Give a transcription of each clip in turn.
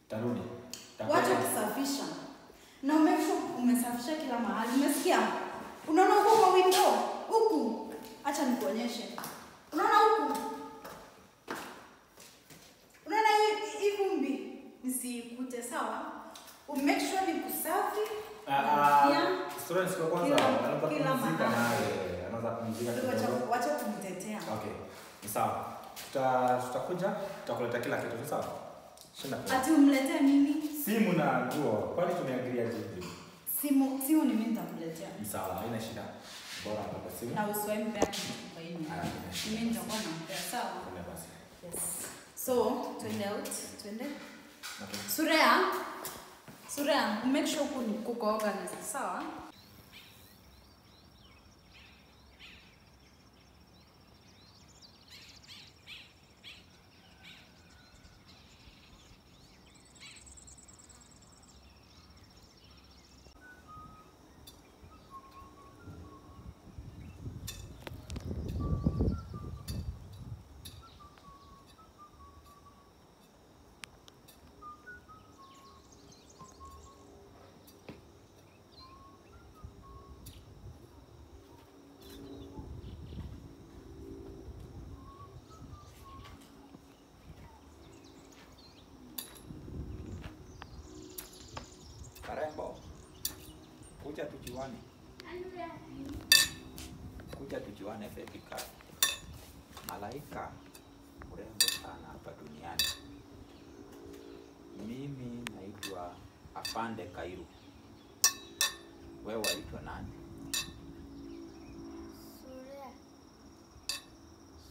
Tarudi. Wacha kusafisha. Na make sure umesafisha kila mahali. Umesikia? Unaona huko kwa window? Huku. Acha nikuonyeshe. Unaona huku? Unaona hii vumbi? Nisikute, sawa? Make sure ni kusafi. Students kwa kwanza anaanza kupumzika naye, anaanza kupumzika kidogo. Wacha kumtetea. Okay. Ni sawa. Tutakuja, tutakuleta kila kitu, ni sawa? Shinda. Ati umletee nini? Simu na nguo. Kwani tumeagria jibu? Simu ni mimi nitakuletea. Ni sawa, haina shida. Bora apate simu. Na usiwahi mpea kitu kwa hii. Mimi nitakuwa nampea, sawa? Kuna basi. Yes. So, twende out, twende. Okay. Surea, make sure kuko organized, sawa? Karembo, kuja tujuane. Kuja tujuane baby girl. Malaika mrembo sana hapa duniani. Mimi naitwa Afande Kairu. Wewe waitwa nani? Surea.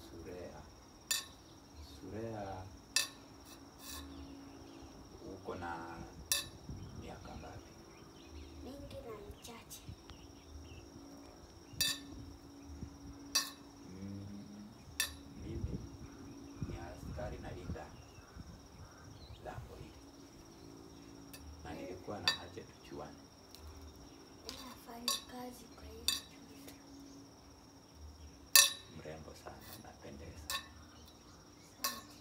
Surea. Surea, uko na miaka ngapi? Mingi na michache. Mimi ni askari nalinda lango hili. Na nilikuwa na haja tujuane. Nafanya kazi kwa hili shule. Mrembo sana, unapendeza. Asante.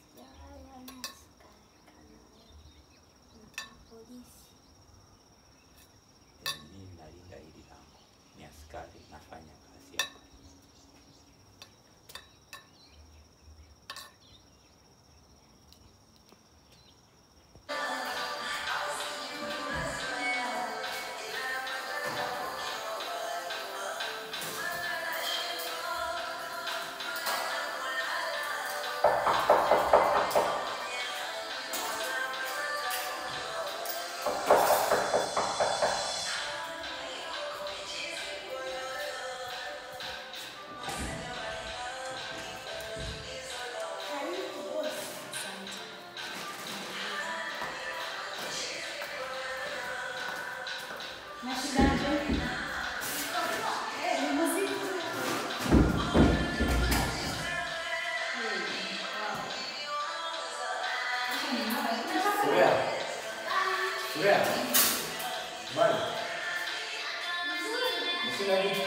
Sijawahi ona askari kama wewe. Unakaa polisi. Mimi nalinda hili lango. Ni askari, nafanya kazi hapa. Karibu boss. Asante. Na shida je? Ni muziki. Surea. Surea. Bye. Umeshinda kitu?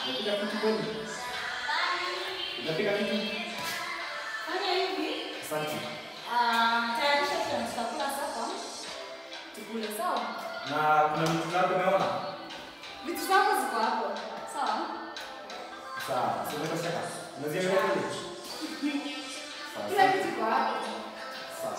Umepika kitu kweli? Umepika kitu? Fanya hivi. Asante. Tayarisha tutakula sasa. Tukule, sawa? Na kuna vitu zako umeona? Vitu zako ziko hapo. Sawa? Sawa, si umetosheka. Umezielewa kweli? Sawa. Kila kitu iko hapo. Sawa.